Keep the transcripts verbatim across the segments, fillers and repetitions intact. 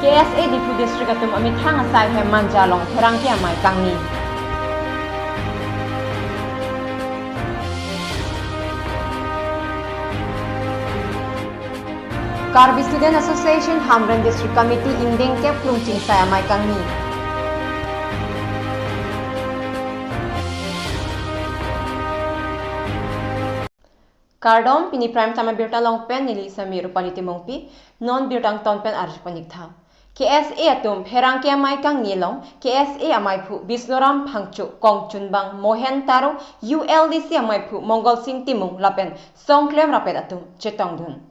K S A Diphu District atum amethang asai hem Manja along pherangke amei kangni. Karbi Student Association Hamren District Committee ingdeng kep plung chingsai amei kangni. Kardom, pini Prime Time abirta along pen neli Sami Rupali Timungpi, non birta angton pen arju paniktham. K S A atum pherangke amei kangni along K S A ameiphu Bisnuram Phangcho, kongchunbang Mohen Taro, U L D C ameiphu Mongol Sing Timung lapen songklem rapet atum chetongdun.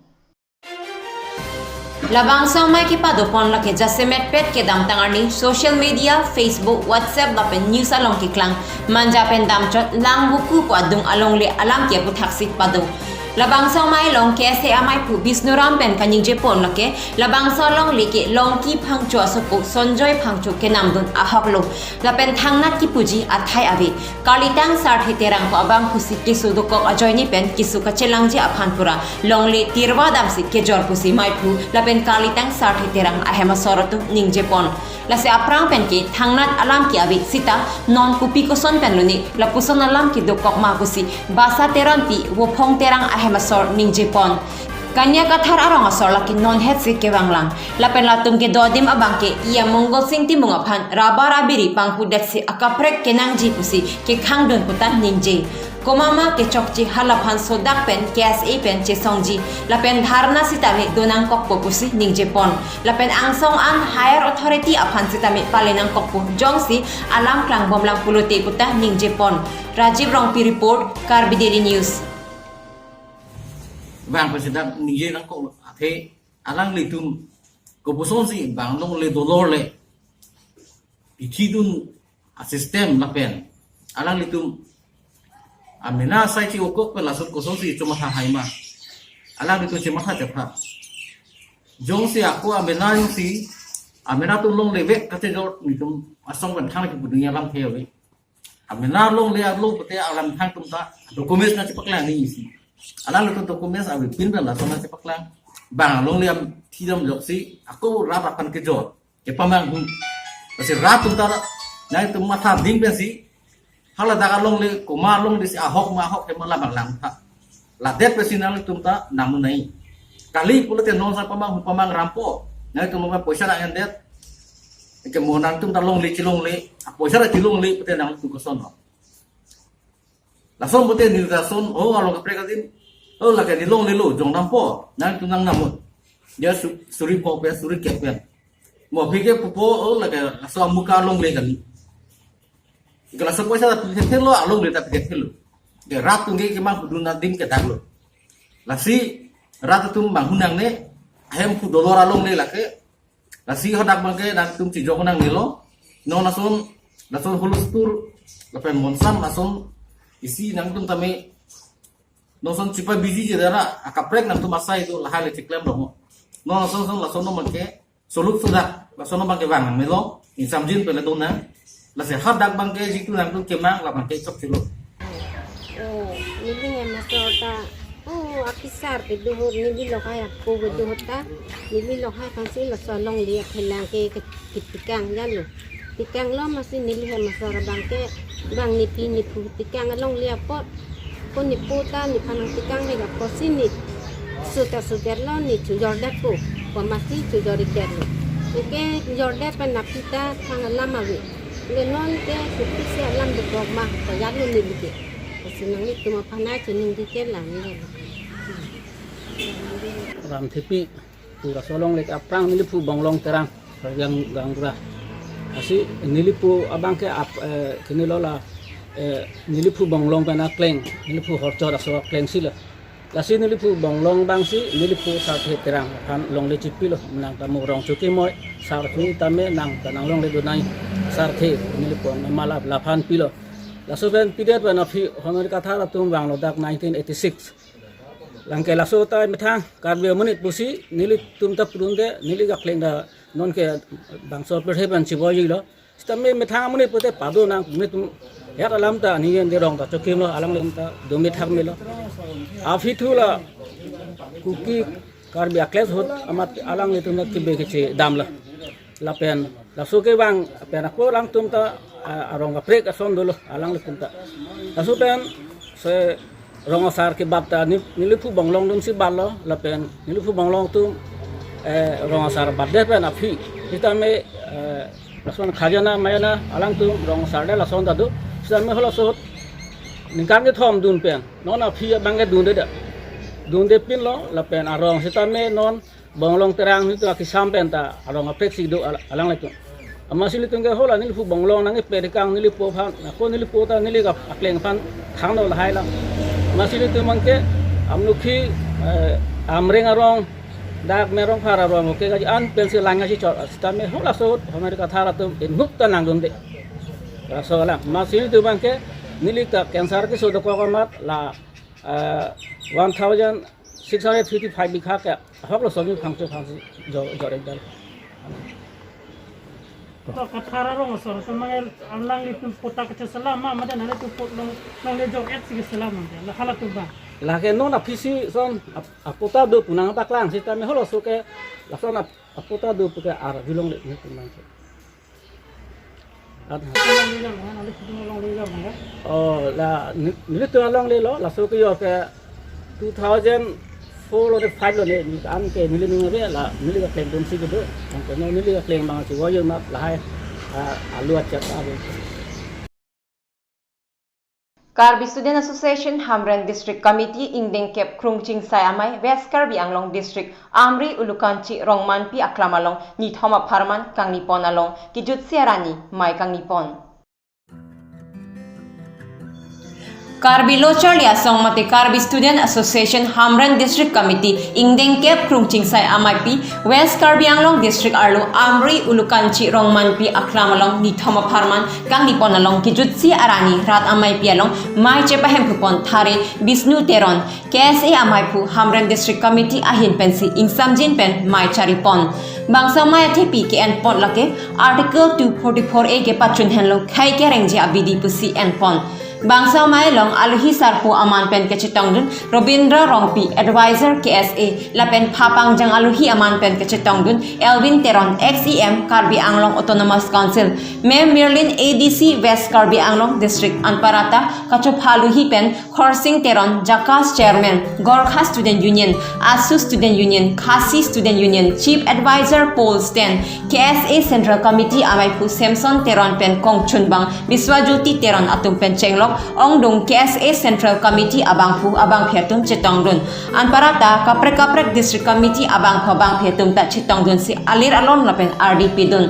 Labangso amei kepadopon lake jasemet pet kedamtang arni social media, Facebook, WhatsApp lapen news along keklang Manja pen damchot Langvoku pu adung alongle alam ke aputhaksi pado. Labangso amei along K S A ameiphu Bisnuram pen kaningjepon lake labangso alongle ke Longki Phangcho asopo Sonjoy Phangcho kenamdun ahoklo. Lapen thangnat kipuji athai ave. Karlitang Sarthe Terang pu abangphusi keso dokok ajoine pen keso kachelangji aphan pura longle tirva damsi kejor pusi meiphu lapen Karlitang Sarthe Terang ahem asor atum ningjepon. Lasi aphrang pen ke thangnat alam ke ave sita non kopi koson pen lone lapuson alam kedokok ma pusi Basa Teronpi, Vophong Terang ahem asor ningjepon. Kanya Kathar arong asor lake non hetsi kevanglang. Lapen latum kedo adim abang ke iya Mongol Sing Timung aphan rabar abiri pangpudetsi akaprek kenangji pusi kekhangdun puta ningje. Komat ma kechokche halaphan sodak pen K S A pen chesongji. Lapen dharna sitame donangkokpo pusi ningjepon. Lapen angsong an higher authority aphan sitame palenangkokpo. Jongsi alam klangbomlang pulote puta ningjepon. Rajiv Rongpi report, Karbi Daily News. Bang president ningje nangkok athe alanglitum koposonsi bang longle dolor le ichidun a system lapen alanglitum amena asai chi-okok pen lason kosonsi chomatha hai ma. Alanglitum chomatha chapha. Jongsi ako amena jongsi amena atum longle vek kachejor nitum asong pen thang kipu dunia lam the ave. Amena longle arlo pute alamthang atum ta documents nangchepaklang ni isi. Alanglitum documents avepin pen lason nangchepaklang. Bang longle am thidam joksi ako rat aphan kejor kepamang hu. Lasi rat atum ta nangtum matha ding pensi hala dak alongle komat longle si ahok ma ahok hem alam langtha. Ladet pensi nangtum ta namu nai. Kali pulote non sa pamang hu pamang rampo. Nangtum ma poisa nang-endet. Ke mo nangtum ta longle chilongle, a poisa ra chilongle pute nangtum koson lo. Lason pute neli lason, oh, along kaprek adim. Oh, lake neli longlelo, jong dampo. Nangtum nang namun. Dia su-, suri po pen, suri kep pen. Mo aphi ke pupo, oh, lake laso amuka longle kali. Ke laso poisa ta pithethelo, alongle ta pithethelo. Ke rat atum ke kemang pudun adim ke daglo. Lasi rat atum bang hu nangne, ahem pu dolor alongle lake. Lasi hadak abang ke nangtum chijok nangnelo. Non lason, lason hulustur, lapen monsam lason isi nangtum tame. Non lason chipabiji je dara, akaprek nangtum asai do lahai le chiklem dong. Non lason son lason non abang ke soluk sudak, lason non abang ke bang nangnelo, ingsamjin pen le dona. Lasi hadak abang ke jitu nangtum kemang labang ke chokchelo. Oh, neli hem asor ta. Oh, akisar kedo ahut, neli lahai ako kedo ahut ta. Neli lahai aphansi laso alongle aphelang ke, ke, ketikang jalo. Tikanglo masi neli hem asor abang ke bang nephi nephu tikang alongle apot. Ko nepo ta nephan nangtikang le apotsi ne su ta sudetlo, ne chojordetpo. Ko masi chojor-ikdetlo. Anke jordet pen aphi ta thang alam ave. Le non ke kopisi alam dokok ma, ko jalo neli ke. Lasi nanglitum aphan nai chiningri ke la neli. Ramthepi, pu laso alongle ke aphrang neliphu Bonglong Terang, Karbi Anglong gaonbura. Lasi neliphu abang ke ap, eh, kene lo la, eh, neliphu Bonglong pen akleng, neliphu Horchor aso akleng si lo. Lasi neliphu Bonglong abangsi, neliphu Sarthe Terang aphan longle chipilo, menang ta mo rong chokimoi, Sarthe tame nang ta nang longle donai, Sarthe, neliphu nama la laphan pilo. Laso pen pidet pen aphi Honore Kathar atum vanglo dak nineteen eighty-six. Lake laso ta methang Karbi amonit pusi, nelitum ta pudunde, neli akleng ta non ke bangso pirthe pen chivoilo. Sitame methang amonit pute pado nang, amonit atum yak alam ta niyen de rong ta chokimlo, alanglitum ta dome thakmelo. Aphi thu la Kuki Karbi akleng ahut amat alanglitum ta kebe kechedamlo. Lapen laso kevang pen ako alangtum ta, ah, arong kaprek ason dolo alanglitum ta. Laso pen se rong asar kebat ta ni, neliphu bonglong atum si batlo, lapen neliphu bonglong atum, eh, rong asar batdet pen aphi. Sitame, eh, lason khajana majana alangtum rong asar det lason ta do. Sitame halaso ahut ningkan kethom dun pen non aphi abang ke dunde det. Dunde pinlo lapen arong sitame non bonglong terang itu akisam pen ta arong kaprek si do al-, alanglitum. Amatsi nelitum ke hala neliphu bonglong nangkeperekang nelipo aphan, ako nelipo ta neli ka akleng aphan khangno lahai lang. Amatsi nelitum abang ke Amlokhi, eh, Amreng arong, dak Merongphar arong ke kaji an pensi lang si chot, sitame halaso ahut America thar atum inut ta nangdunde. Laso alam. Amatsi nelitum abang ke neli ta cancer keso dokok amat la, eh, one thousand six hundred fifty-five bikha ke ahok lo somi phangcho phangsi jo-, jorek dal. To kathar arong asor, to mangel alanglitum patta kacheselam ma, mate nanglitum pot long, nangle jor et si keselam ma, la halatum abang. Lake non aphi si son ap-, apatta do pu nangpaklang sitame halaso ke, lason ap-, apatta do pu ke arjulongle nelitum abang ke. At- Alongle lo, nanglitum alongle lo, ya? Oh, la, ne-, nelitum alongle lo, laso kejor ke two thousand four lo de five lo ne, ne an ke neli ning ave la, neli kakleng dunsi kedo, anke non neli kakleng abang si voyo ma lahai, ah, alu achat ave. Karbi Student Association Hamren District Committee ingdeng kep Krungchingsai Amei West Karbi Anglong District Amri Ulukanchi Rongmanpi aklam along nithom apharman kangnipon along kejutsi arni mei kangnipon. Karbi Lo Charli Asong mate Karbi Student Association Hamren District Committee ingdeng kep Krungchingsai Ameipi West Karbi Anglong District arlo Amri Ulukanchi Rongmanpi aklam along nithom apharman kangnipon along kejutsi arni rat ameipi along mei chepahemphupon thare Bisnu Teron, K S A ameiphu Hamren District Committee ahin pensi ingsamjin pen mei charipon. Bangso mei athepi ke-enpon lake Article two forty-four A kepachun henlo khei kerengji abidi pusi enpon. Bangso mei along alohi sarpo aman pen kachetongdun Robindra Rongpi, Advisor K S A, lapen phapangjang alohi aman pen kachetongdun Elvin Teron, Ex E M Karbi Anglong Autonomous Council, Ma'am Mirlin, A D C West Karbi Anglong District, anparta kachopha alohi pen Khorsing Teron, JACAS Chairman, Gorkha Student Union, ASU Student Union, Khasi Student Union, Chief Advisor Paul Sten, K S A Central Committee ameiphu Samson Teron pen kongchunbang Biswajyoti Teron atum pen chenglok ongdung K S A Central Committee abangphu abangphi atum chetongdun. Anparta kaprek kaprek District Committee abangphu abangphi atum ta chetongdunsi alir alon lapen ardi pidun.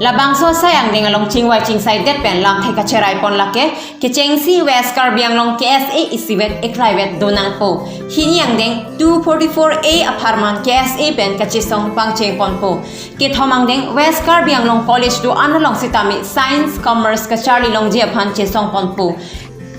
Labangso asai angdeng along chingvai chingsaidet pen lamthe kacheraipon lake kechengsi West Karbi Anglong K S A isivet eklaivet donangpo. Hini angdeng two forty-four A apharman K S A pen kachesong pangchengponpo. Kethom angdeng West Karbi Anglong College do-an along sitame Science, Commerce kacharli longji aphan chesongponpo.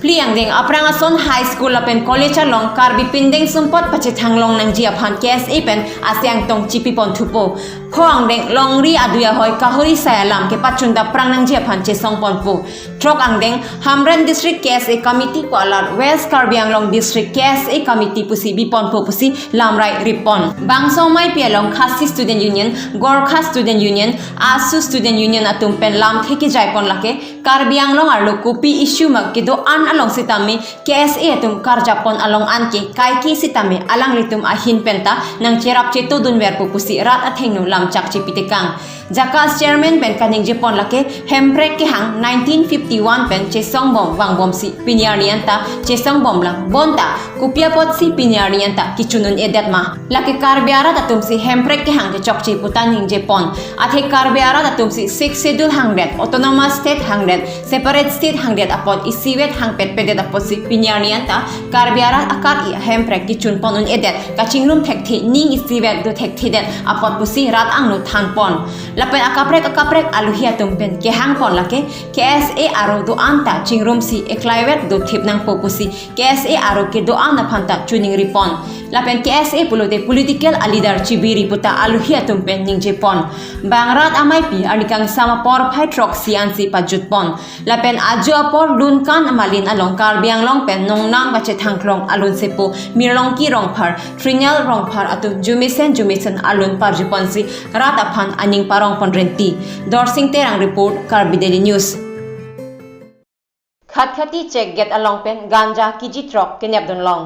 Phli angdeng aphrang ason high school lapen college along Karbi pindeng sumpot pachethang long nangji aphan K S A pen asai angtong chipiponthupo. Pho angdeng longri adui ahoi kahuri sai alam kepachunda prang nangji aphan chesongponpo. Throk angdeng Hamren District K S A Committee ko alar West Karbi Anglong District K S A Committee pusi biponpo pusi lamrai ripon. Bangso meipi along Khasi Student Union, Gorkha Student Union, ASU Student Union atum pen lamthe kejaipon lake Karbi Anglong arlo kopi issue ma kedo-an along sitame K S A atum karjapon along anke kaike sitame alanglitum ahin penta nangcherap chetongdunverpo pusi rat athengno lamchak chipitekang. JACAS Chairman pen kaningjepon lake Hemprek kehang nineteen fifty-one pen chesongbom vangbomsi pini arni anta chesongbomlang bonta kopi apotsi pini arni anta kechun un-edet ma. Lake Karbi arat atumsi Hemprek kehang kechokche puta ningjepon. Athe Karbi arat atumsi Sixth Schedule hangdet, Autonomous State hangdet, Separate State hangdet apot isivet hangpetpedet apotsi pini arni anta Karbi arat akar-i Hemprek kechunpon un-edet, kachingrum thekthe ning isivet do thekthedet apot pusi rat angno thanpon. Lapen akaprek akaprek alohi atum pen kehangpon lake K S A aro do-an ta chingrumsi eklaivet dothip nangpo pusi K S A aro kedo-an aphanta chuning ripon. Lapen K S A pulote political aleader chibiri puta alohi atum pen ningjepon. Bang rat ameipi arni kangsam apor phai throksi ansi pajutpon. Lapen ajo apor lunkan amalin along Karbi Anglong pen nongnam kachethangklong alun sepo Mirlongki Rongphar, Trinal Rongphar atum jumesen jumesen alun parjuponsi rat aphan aning paro Longpon Renti. Dorsing Terang report, Karbi Daily News. Khatkhati check gate along pen ganja kg throk kenepdun long.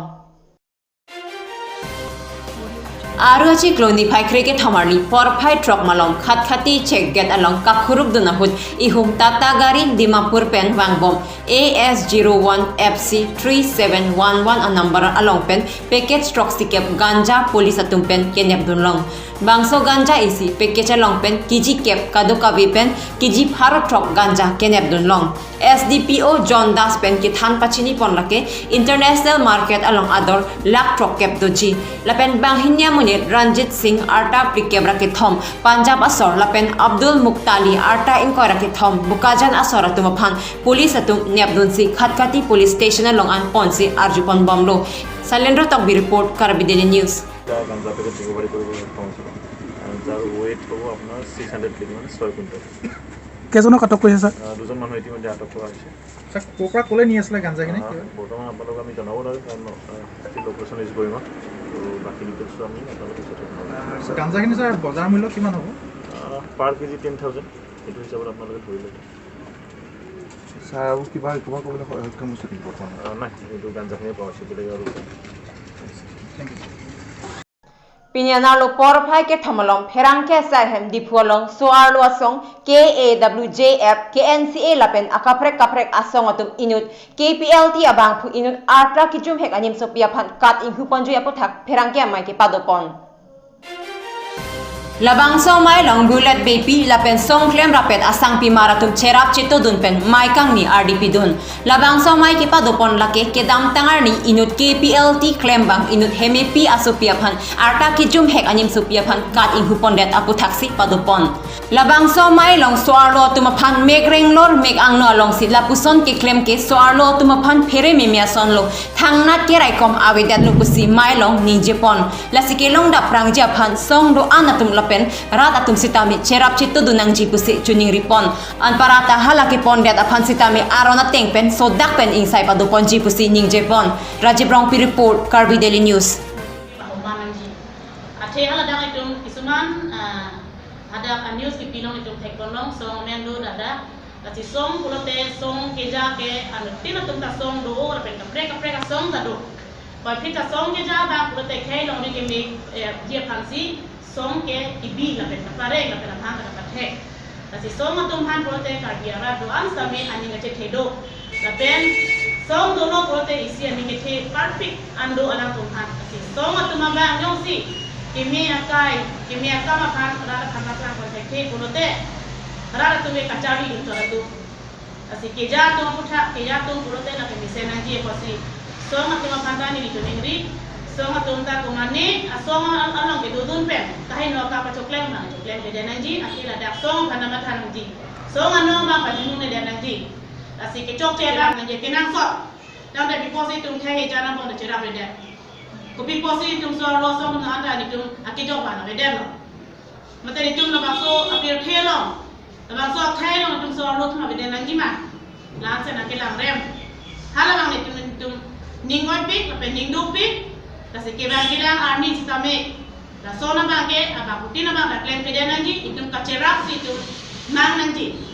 Aru achiklo niphai kre kethom arni porphai throk malom Khatkhati check gate along kakhurukdun ahut ihum Tata gari Dimapur pen vangbom A S zero one F C three seven one one a number along pen package throksikep ganja police atum pen kenepdun long. Bangso ganja isi package along pen kg kep, kadokave pen kg pharo throk ganja kenepdun long. S D P O John Das pen kethan pachinipon lake international market along ador lakh throkkep doji. Lapen banghini amonit Ranjit Singh arta phlikep ra kethom Punjab asor lapen Abdul Muktali arta ingkoi ra kethom Bokajan asor atum aphan police atum nepdunsi Khatkhati police station along an ponsi arjupon bomlo. Sailendra Tokbi report, Karbi Daily News. এটা গাঞ্জা packet recovery কৰিবলৈ সক্ষম হৈছিলোঁ। আৰু যাৰ ৱেইট হ'ব আপোনাৰ six hundred KG, মানে ছয় কুইণ্টল। কেইজনক আটক কৰিছে, ছাৰ? আহ, দুজন মানুহ ইতিমধ্যে আটক কৰা হৈছে। ছাৰ, ক'ৰ পৰা ক'লৈ নি আছিলে গাঞ্জাখিনি? আহ, বৰ্তমান আপোনালোকক আমি জনাব নোৱাৰিম, কাৰণ, আহ, আজি লোকেশ্যন ৰিলিজ কৰিম। তো বাকী ডিটেইলছটো আমি আপোনালোকক পিছত জনাম। আহ, গাঞ্জাখিনি, ছাৰ, বজাৰ মূল্য কিমান হ'ব? আহ, পাৰ কেজি টেন থাউজেণ্ড, সেইটো হিচাপত আপোনালোকে ধৰি ল'ব। ছাৰ, আৰু কিবা ৰিকভাৰ কৰিবলৈ স-, সক্ষম হৈছে নেকি বৰ্তমান? আহ, নাই, এইটো গাঞ্জাখিনিয়ে পোৱা হৈছে, বেলেগ আৰু। Thank you, sir. Pini anerlo porphai kethom along pherangke asai ahem Diphu along so-arlo asong K A W J F, K N C A lapen akaprek kaprek asong atum inut K P L T abangphu inut arta kejumhek animsopi aphan kat inghuponji aputhak pherangke amei kepadopon. Labangso amei along Bullet Beypi lapen song klem rapet asangpimar atum cherap chetodun pen mei kangni ardi pidun. Labangso amei kepadopon lake kedamtang arni inut K P L T klembang inut Hemepi asopi aphan arta kejumhek animsopi aphan kat inghupondet aputhaksi padopon. Labangso amei along so-arlo atum aphan mek renglor mek angno alongsi lapuson keklem ke so-arlo atum aphan phere meme asonlo, thangnat keraikom avedetlo pusi amei along ningjepon. Lasi kelong dapprangji aphan song do-an atum lapen rat atum sitame cherap chetodun nangji pusi chiningripon. Anparta hala kepondet aphan sitame aron ateng pen sodak pen ingsai padoponji pusi ningjepon. Rajiv Rongpi report, Karbi Daily News. Pahoman nangji. Athe haladak itum kisuman, ah, hadak a-news kipi along itum thekponlong, song amen do dada. Lasi song pulote song keja ke anuttin atum ta song do, lapen kaprek kaprek asong ta do. Puvoiphit ta song keja abang pulote khei longri keme, eh, ji aphansi song ke kibi lapen kapareng lapen aphan ta kapathek. Lasi song atum aphan pulote Karbi arat do-an sitame aning kachethe do. Lapen song dolo pulote isi aning kethe parpik an do alangtum aphan. Lasi song atum abang jongsi keme akai, keme akam aphan rat aphan paklang pon thekthe pulote rat atum ke kacharli dun chot atum. Lasi keja atum aputhak, keja atum pulote lake mesen nangji apotsi song atum aphan ta nelitum ningri, song atum ta komane asong al-, along kedodun pen kaheno akam pachoklem abang choklem keja nangji, ake ladak song aphan ta matha nangji, song anong abang pajinung nedet nangji. Lasi kechokche abang nangji kenangsot. Tangte pi apotsi itum khei ejan angbong ta cherapledet? Kopi apotsi itum so-arlo asong atum anta nelitum akejok abang avedetlo? Mate nelitum labangso apirthe along, labangso akhei along itum so-arlo atum avedet nangji ma? Langse nangkelang rem. Halabang nelitum, nelitum ning oipik lapen ning dukpik. Lasi kevangjilang arni sitame lason abang ke abangphutin abang ta klemkledet nangji, itum kacherapsi itum mang nangji.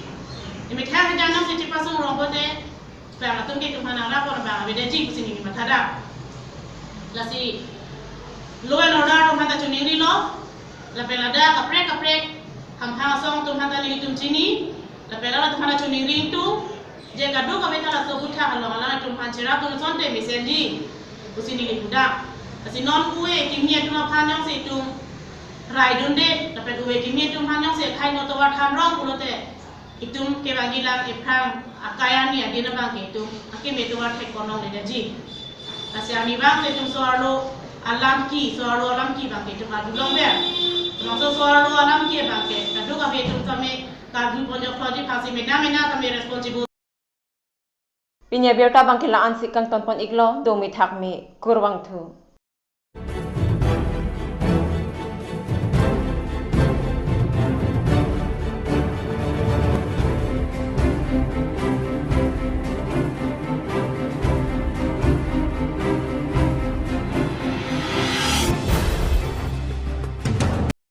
Imethang ejan angbongsi chepasung rong pote pang atum ke itum aphan nangrap pon abang avedetji pusi neli mathadam. Lasi law and order atum aphan ta chiningrilo, lapen ladak kaprek kaprek hamphang asong atum aphan ta nelitum chini, lapen latum aphan ta chiningri ingtung, je kadokave ta laso aputhak along alanglitum aphan cherapdun asonte mesenji pusi neli pudam. Lasi non ove kimi atum aphan jongsi itum raidunde, lapen ove kimi atum aphan jongsi khei no tovar thanrong pulote itum kevangjilang ephrang akai arni adin abang ke itum akeme tovar thekponlongledetji. Lasi arnivang ke itum so-arlo alam ki, so-arlo alam ki abang ke itum arjulongver. Labangso so-arlo alam ki abang ke kadokave atum tame karjuponjokloji aphansi mena mena tame responsible. Pini abirta abang ke la-ansi kangtonpon iklo, do mithak me, kurvangthu.